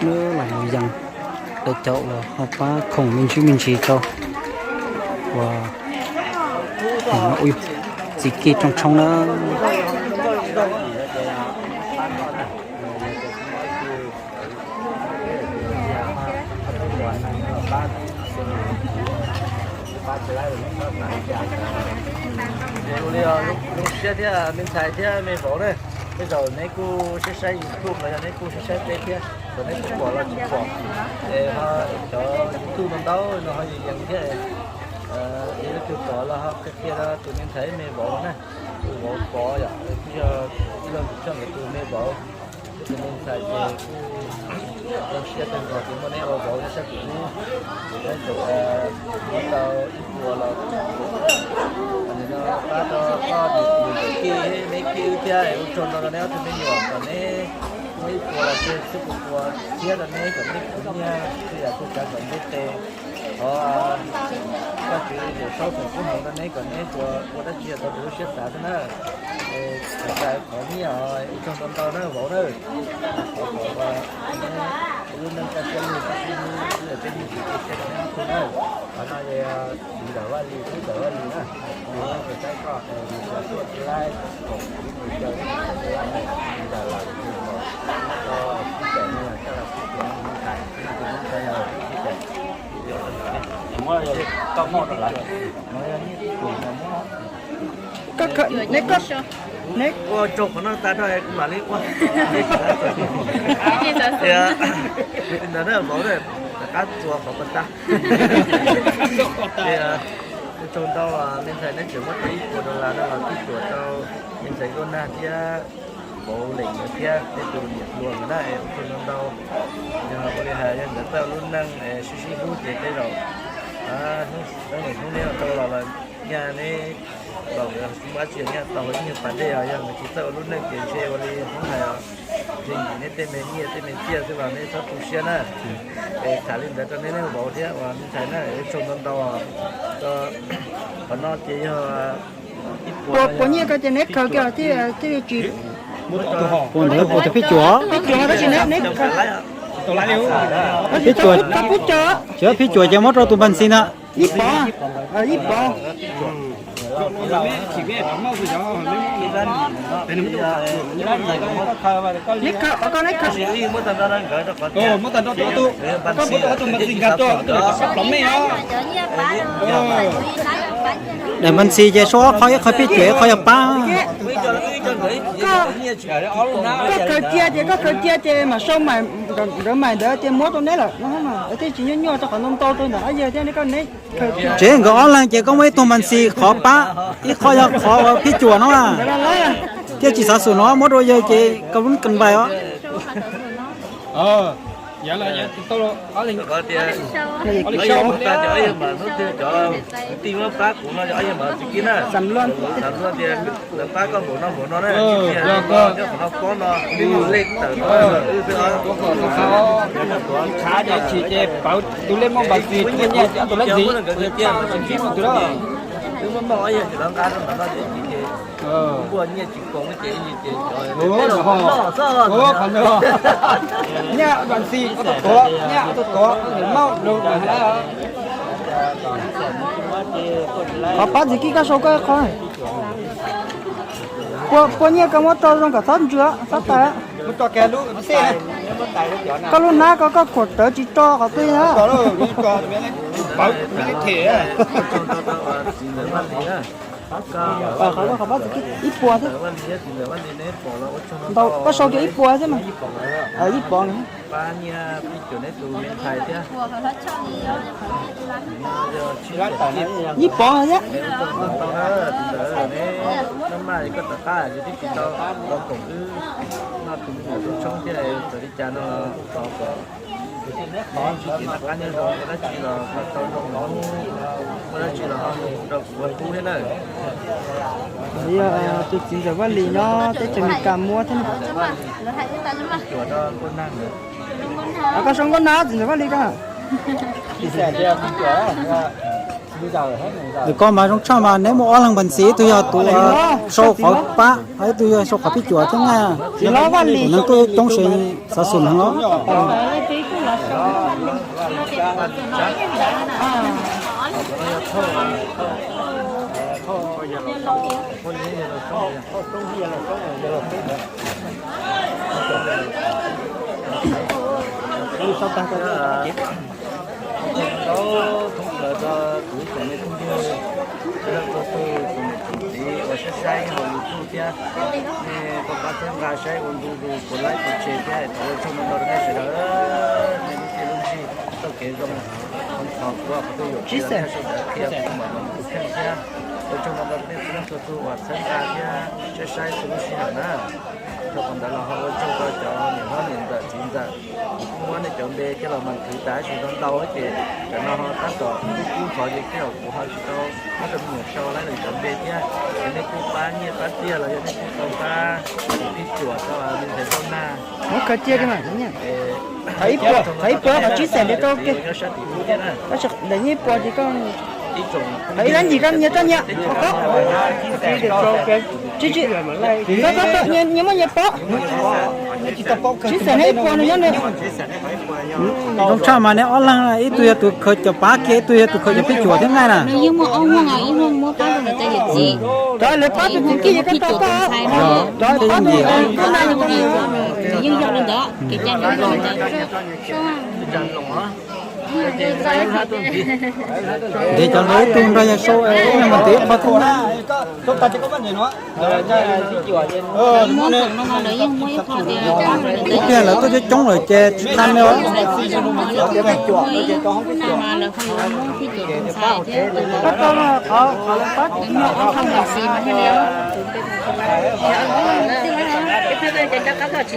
Los mus yees rau cov uas ho pab khoom me ntsis me ntsis rau uas txiv kij rooj tshoob na. Zoo siab thiab me ntxhais thiab me vauv na, tej zaum neb kuj saib saib YouTube los yog neb kuj saib saib peb thiab, txawm neb kuj pom los tsis pom, es ho cov YouTube no ntau no ho yees yees thiab, es leej twg pom los ho qhia qhia rau tus me ntxhais me vauv na, tus vauv pom yom, kuj yog ib leeg tus choj nkawd tus me vauv. Tus me ntxhais ces kuj zoo siab kawg nkaus tias muaj neb ua vauv nyob sab tim ub, ces neb tseem muab tau ib puas los pab rau koj tus ntxhais kij neb kij wb thiab, ua tsaug ntau rau neb ob tug me nyuam kom neb muaj ib puas los tseg xwb puas puas txhiab rau neb kom neb khwv nyiaj txhua yam txhua tsav kom ntiaj teb. Thov Vajtswv Yawm Saub foom koob hmoov rau neb kom neb tsuas ua dab tsi los tau raws lub siab xav xwb na. Es txhais tes qhov nyiaj os, ua tsaug ntau ntau na vauv na. Thov kom neb lub neej kaj siab lug sib hlub xwb, tej me ntsis cia siab rau neb ob tug na. Qhov no ces txiv ntawm Vaj Lis, tub ntawm Vaj Lis na, tus no tus saib koj, tus saib tuaj laib, tus ntawm Vaj Lis, tus ntawm Vaj Lis, tus ntawm Vaj Lis, tus ntawm Vaj Lis. Ua tsaug qhov no tas rau kuv mam li ua. Ntawd na vauv na, rov qab txuas qhov pas tas. Ua tsaug ntau, me ntxhais neb tseem muab tau ib puas dollar no los twb tsuam tau me ntxhais Nkauj Nag thiab vauv Leem nkawd thiab tej tus niam hluas nkawd na, ua tsaug ntau ntau. Yog ua li hais yog nkawd txawj ua lub neej sib sib hlub ces tej zaum hnub, hnub neb tau los los nyaj neb los nkawd tsis muaj dab tsi nyaj tau ib nyuag pas dej os, yog nkawd tsis txawj ua lub neej ces ntshe ua li hnub hais os, ntshe yim neb tej me nyiaj tej me txiaj xwb los neb txhob tu siab na. Es tham li ntawd rau neb, neb vauv thiab uas me ntxhais na, ua tsaug ntau ntau. Qhov no ces yog puas nyiaj ko ces neb khaws kiag thiaj li tsis, puas ntawd puas tus phij cuam, phij cuam tab sis neb, neb, phij cuam, tsis yog phij cuam ces muab rau tus npas ntxis ntag. Ib pov, ib pov. Neb khaws, kom koj neb khaws. Muab tag nrho rau tus npas ntxis nkag rau, tus npas ntxis nkag rau plom mej os. Daim npas ntxis ces sau ob qho, ib qho phij cuam ib qho yog pab. Koj khaws cia ces, koj khaws cia ces mam sau, nkawd mais ntawd ces muab rau neb lawm no, thiaj tsis nyuaj nyuaj rau qhov ntau ntau rau ntawm ob yawg thiab neb, koj neb khaws cia. Tsev nkawd ob leeg ces koj muab ib tug npas ntxis qhov pab, ib qho yog qhov uas phij cuam no, thiaj tsis xav xum no muab rau yawg ces koj lub npais os. Lawv pab koj npaum no npaum no na, cov qhov no pob no, lej tawm no wb xwb. Thav cov chim ces pawv tus lej muaj npas ntxis, muaj nyiaj ces ob tug lej ntxis, tsis muaj tus lawm. Wb muab noj ob yawg tsis lawv nqa rau ntawm no ces ib chim ces nquag nyiaj tsis koom ces ib chim ces cov noj xwb. Nyiaj npas ntxis ob tug tuav, nyiaj ob tug tuav, nws maub lug. Qhov pab ntxim kib koj sau koj qhov. Puas nyiaj koj muab rau zoo kom txhob ntsws, txhob tais. Koj lub hnab ko koj khuam rawv tsis tso qhov twg na. Ib puas thiab. Ntau, koj sau kiag ib puas thiab mas. Ib puas na. Ib puas thiab. Yog tus txiv ntxawm Vaj Lis nyob teb chaws Amelikas muab thiab. Koj sau nkauj nag txiv ntxawm Vaj Lis koj. Ntawm ko mas zoo tshaj mas neb muaj ob leeg npas ntxiv, ib tug yog tus sau qhov pab, ib tug yog sau qhov phij cuam thiab na. Tus neeg tuaj coob ces xav xus heev os. Ua tsaug ntau thoob plaws rau kuv tsoom me phooj ywg, txhua leej txhua tus, tsoom niam tsoom txiv uas saib saib hauv YouTube thiab, nej tau pab txhawb nqa saib ua ntu zus puas like puas share thiab, thov ua tsaug ntau ntau rau nej sawv daws. Nej lub caij lub ntsig txoj kev zoo, thov kuv qhov twg yuam kev los sawv daws qhia kuv mam los mus tus kheej thiab. Ua tsaug ntau ntau rau nej txhua leej txhua tus uas txhawb nqa thiab saib saib txhua lub sij hawm na. Dhau qhov ntawd los ho ua tsaug rau cov niam hlob niam ntxawm txiv ntxawm, kuv kuj muab nej cov npe coj los mas khwv tas ib sim ntau ntau ces tam no ho tab tom kub kub qhov ces tej zaum kuv ho tsis tau muab rau me nyuam sau lawv cov npe thiab. Ces nej kuj pab nyiaj pab txiaj los yog nej kuj tau pab phij cuam tau li ntawd tau na. Muab khaws cia li mas. Qhov ib puas, qhov ib puas qhov tsib xees ntiav rau ke. Tab sis ntawm nyiaj ib puas ces koj, qhov ib lab ncig koj nyiaj koj nyiaj. Tsis, tsis, nyiaj muaj nyiaj pab. Tsib xees neb ib puas no nyob ne. Zoo tshaj mas neb ob leeg, ib tug yog tus khaws cov pab kiag, ib tug yog tus khaws cov phij cuam thiab nqaij na. Nws yeej muaj ob muag, ib muag muab pab rau nws cov yawm txiv, cov lawv pab tus kwv tij yog koj tau koj, cov pab tus kwv tij na, nws yeej yog li ntawd, kev cai nws yeej yog li ntawd. Ntiav cov hluas ib tug nrog yawg sau, ib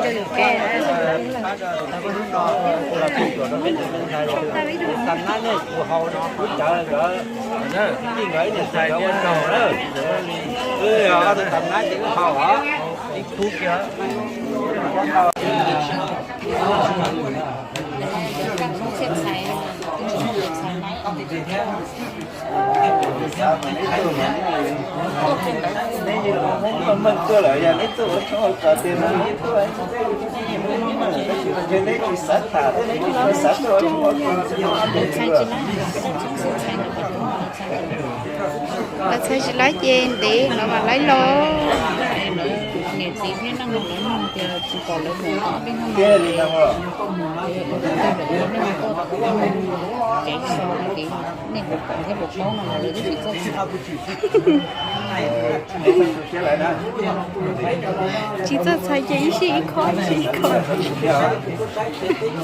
leeg mus ntiav ib qho thiab na. Ib pliag lawv tuaj coob coob lawm ces tsis tau ne. Lawv txhais tsis laib ces ntev no mas laib los. Niam txiv thiab neej mog lawv mloog tias tsis pom lawv mus ob peb hnub no ces ua rau tej lawm nej ua tau kev so kev nej puas pom thiab puas paub no los lawv twb tsis txawj txhais. Tsis txawj txhais ces ib sij ib khob ib sij ib khob.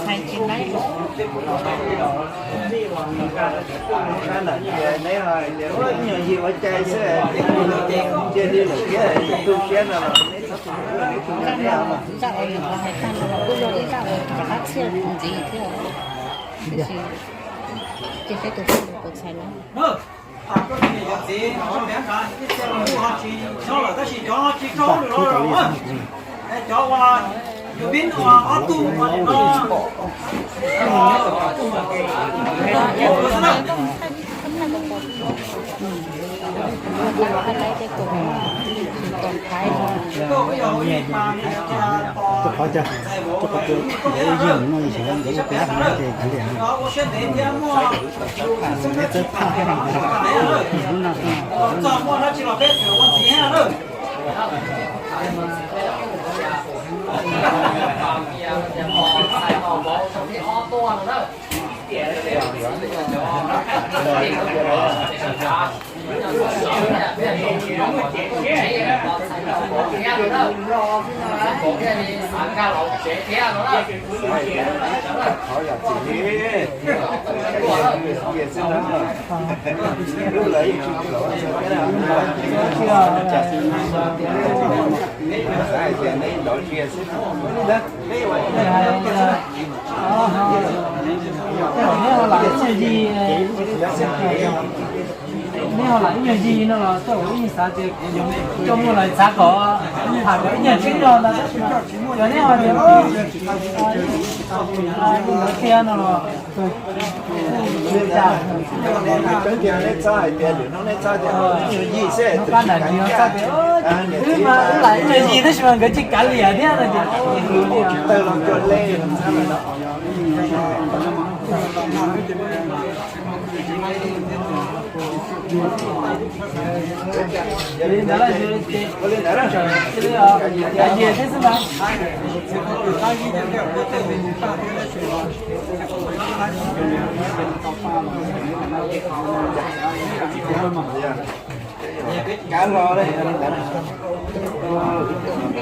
Txhais tsis laib. Zaj uas nyuam qhuav hais tag no los kuj yog ib zaj uas rov qab txhiaj ntxiv thiab, tiam sis ces saib tus txhais puas txhais lawm. Tab sis cov tsis tau lawm, cov uas yus vib uas ob tug uas nim no Lam ib nyuag yig no los coj ua ib nyuag xav tias coj muaj los xav kom tham kom ib nyuag tseeb zog ntag tab sis mas yog neb ho tias qhia no los neb txhob hais tias lwm hnub neb txhob tias ib nyuag yig xwb, hnub qab nram ntsis txhob tias wb mas wb lam ib nyuag yig tab sis mas nkawd tsis kav liam thiab no ces tawg los cuag le. Kav los li ntawd,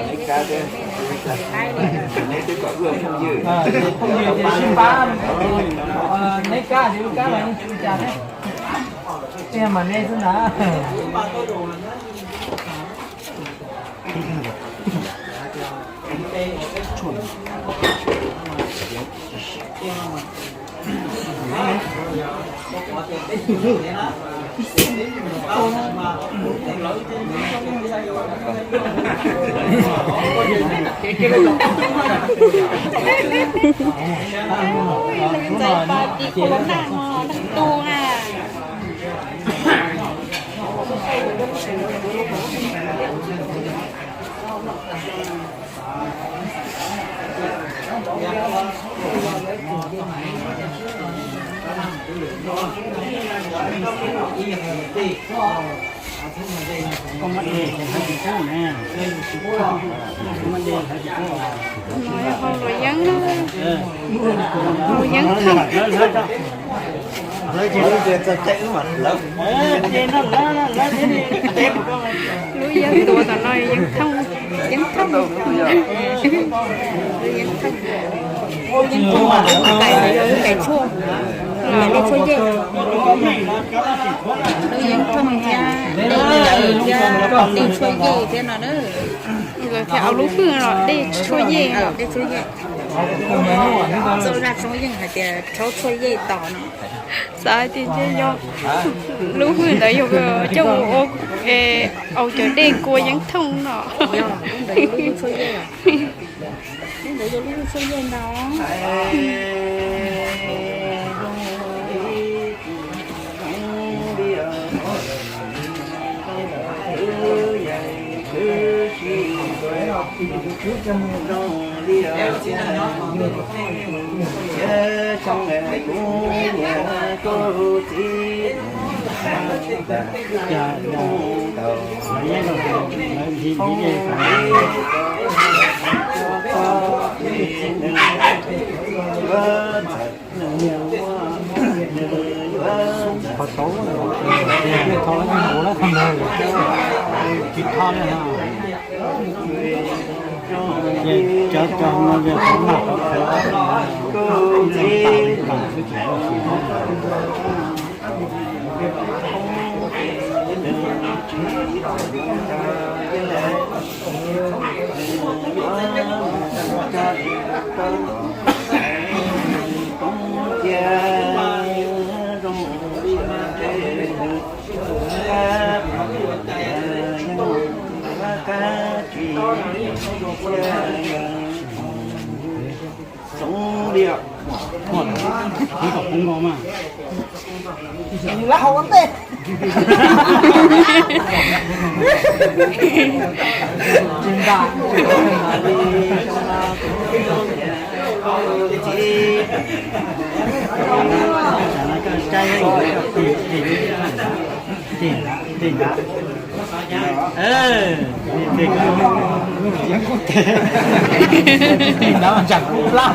neb kav thiab, neb twb kom wb ua phooj ywg, phooj ywg ces sib pab, neb kav ces wb kav los yeej tsis ua cas thiab, tiag mas neb xwb ntag. Ntxaiv pas tim corona no tu na. Hau luam yeeb, hau yeeb thooj. Lub yeeb tuav tom no yeeb thooj, yeeb thooj. Lub yeeb thooj, yeeb thooj tais no yog lub tais tshuaj, los dej tshuaj yej. Lub yeeb thooj thiab dej tshuaj yej thiab no na. Thiab ob lub hwj los dej tshuaj yej, dej tshuaj yej. Txoj zaj tsob yeej hais tias rhaub tshuaj yej tos no. Xav hais tias ntshe yog lub hwj ntawd yog coj mus ua, au cov dej kua yeeb thooj no. Ntawd yog lub hwj tshuaj yej ntag. Qhov tau, tho lawm, ua lawm tho ntawd, tsis tho li no. Ces cov, cov no yog qhov mas qhov qhov, ib leeg tas li tas xwb tsis muaj sia. Txoov li os. Ib kom poob nkaus mas. Lab hau ua ntej. Tim, tim nrad. Tim nrad mas tsam kub plab.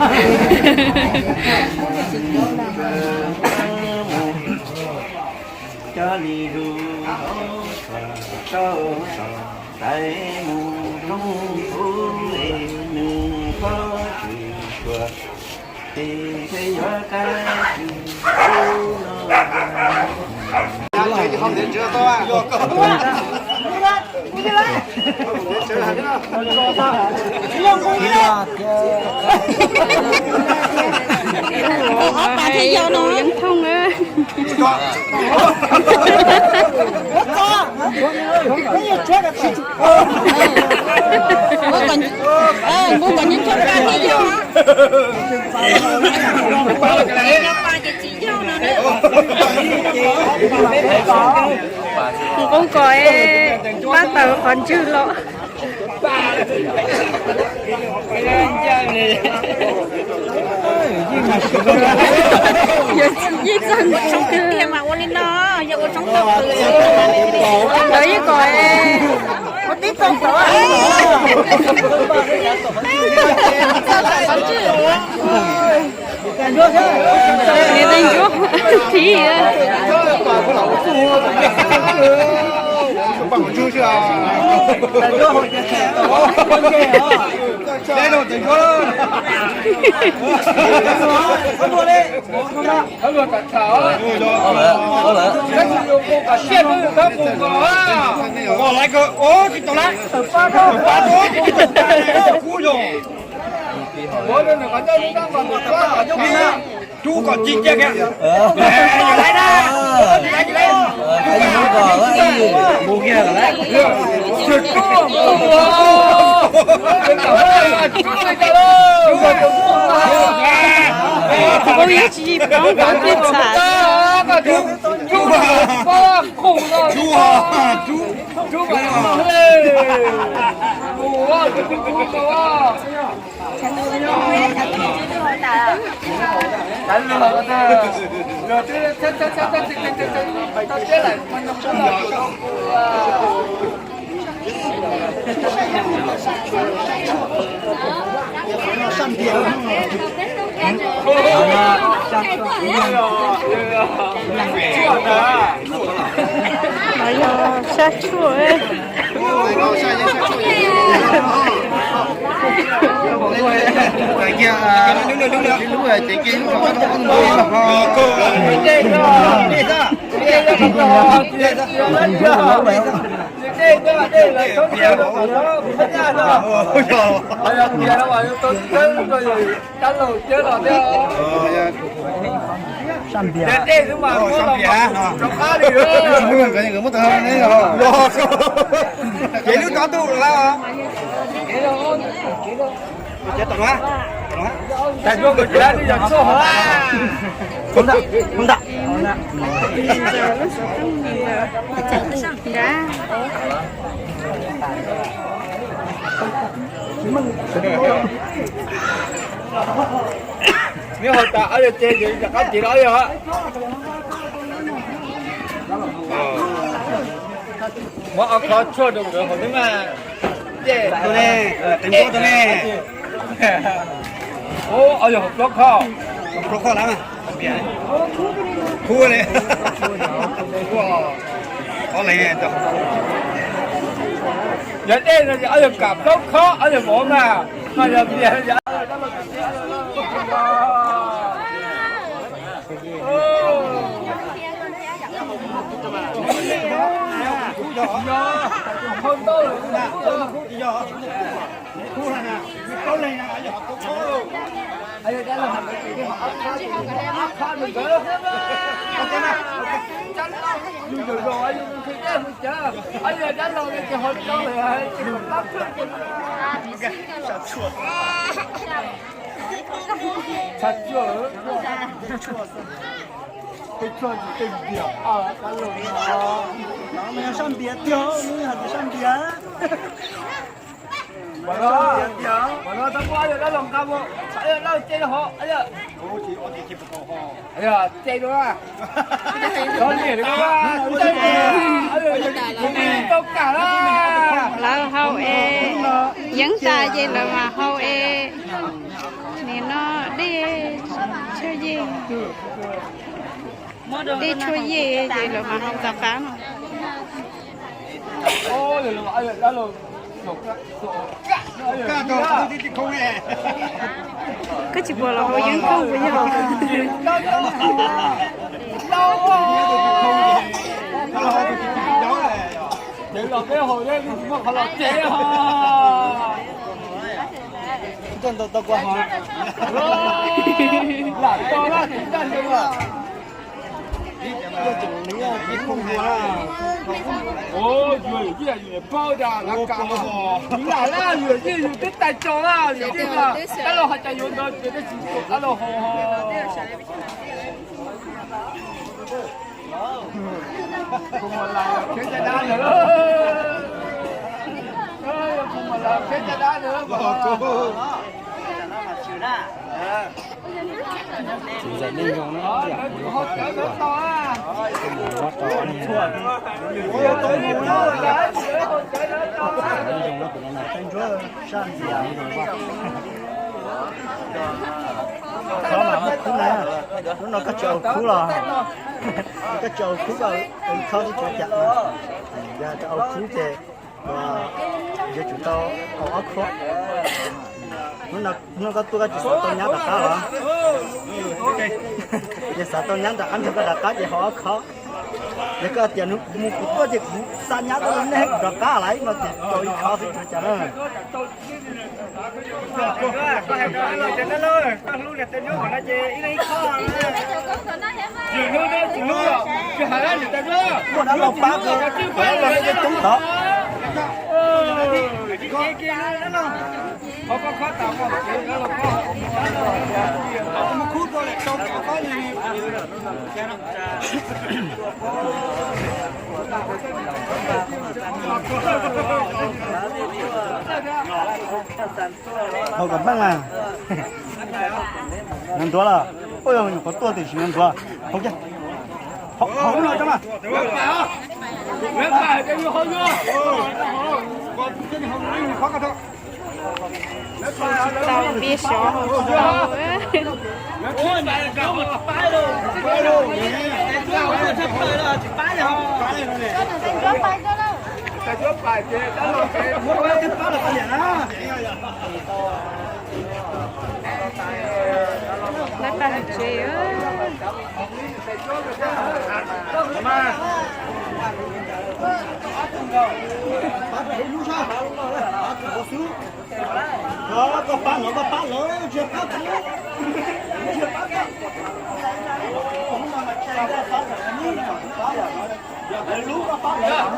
Cov li lug rau rau tais mus rau kuv es nws pob tsuas tsuas tes peb yuav qab tsis ub no. Ob pas thiaj yog no. Yeeb thooj na. Nkuj kom nyob nrog pab tib yog. Nkuj kom pab tawm qhov ntswg los. Yog yeej txog nkuj kom tiag mas ua li no, yog ua tshoob tau qws. Lawv yeej kom ua tib txog tau. Niam tais ntsuab thiab. Rub kom ci cia kiag. Yus laib na. Yus laib, yus laib. Kuv yeej tsis paub kuv twb txham. Sab tshuaj. Ces lub no tuj lawm. Neb haus tas ob yog ces rov qab ces los ob yog. Muab ob khob tshuaj rau nkawd haus xwb mas. Tus ne, tus ne. Ob yog haus plaub khob. Plaub khob lawm. Khub li. Ob leeg. Yog dej no ces ob yog kam plaub khob, ob yog mov mas, mas yog tias Sab npias tiag, sab npias. Mas no tab muaj dab laug nqa mus, dab laug ce hov. Ces dua, tau kam na. Lawv hau es, yeeb tas ces lawv mas hau es, nim no dej tshuav yej, dej tshuav yej ces lawv mas hau tom qab no. Koj tsis pom los hau yeeb kawg puas yog? Ua, yus yawm yij yus niam paub tas lawv kam los, yus lam laj yus yawm yij yus twb tag tso na, yawm yij na, tab los hais tias yuav ntawd ces tab sis tab los ho. Kuv mus lawm, khiav caj dab lawm. Kuv mus lawm, khiav caj dab lawm. Tsis ntxim neej zoo na, ib yam li qhov twg ua rau neej zoo na tus no na. Sab ntxias. Khov mas muaj khub na, hnub no koj tsis ua khub los, koj tsis ua khub koj ua ib khob xwb tsuav cas. Yog tsis ua khub ces yuav tsum tau haus ob khob. Hnub no koj tuaj koj tsis xav tau nyab rov qab los? Yog xav tau nyab rov qab nrog koj rov qab ces haus ob khob. Yog koj tias hnub kuv mus kuv tuaj ces kuv xa nyab tuaj nej kuv rov qab lawm no ces tau ib khob xwb tsuav cas na. Muaj dab laug pab koj, dab laug coob tod. Haus kom meej na. Nov ntuav los? Ua, nyuam qhuav tuaj tiam sis nov ntuav. Haus, haus lub no tso mas. Tsis tau npiaj sov haus tsis tau. Lab paj hauv tsev. Koj pab no, koj pab lawm, tsis pab kuv, tsis pab koj. Lub koj pab lawm.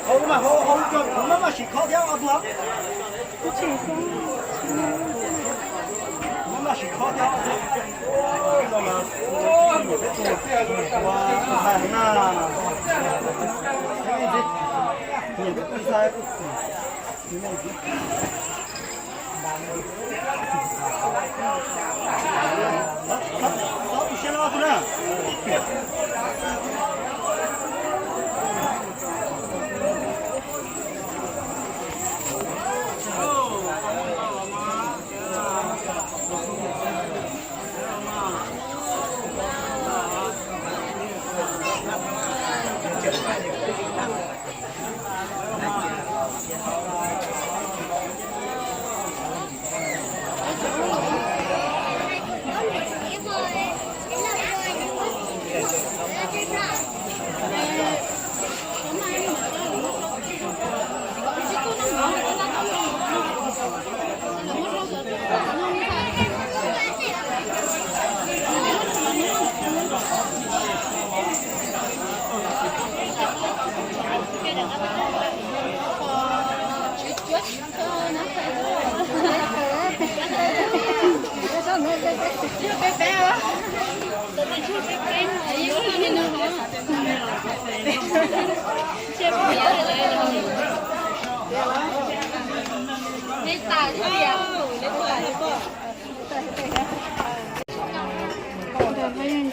Hauv mas hauv, hauv cov kuv maj mam sim kho thiab ob tug. Maj mam sim kho thiab. Ua, ntxhais na. Nyiam tus ntxhais.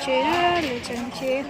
Tsev, lawv tseem tsev.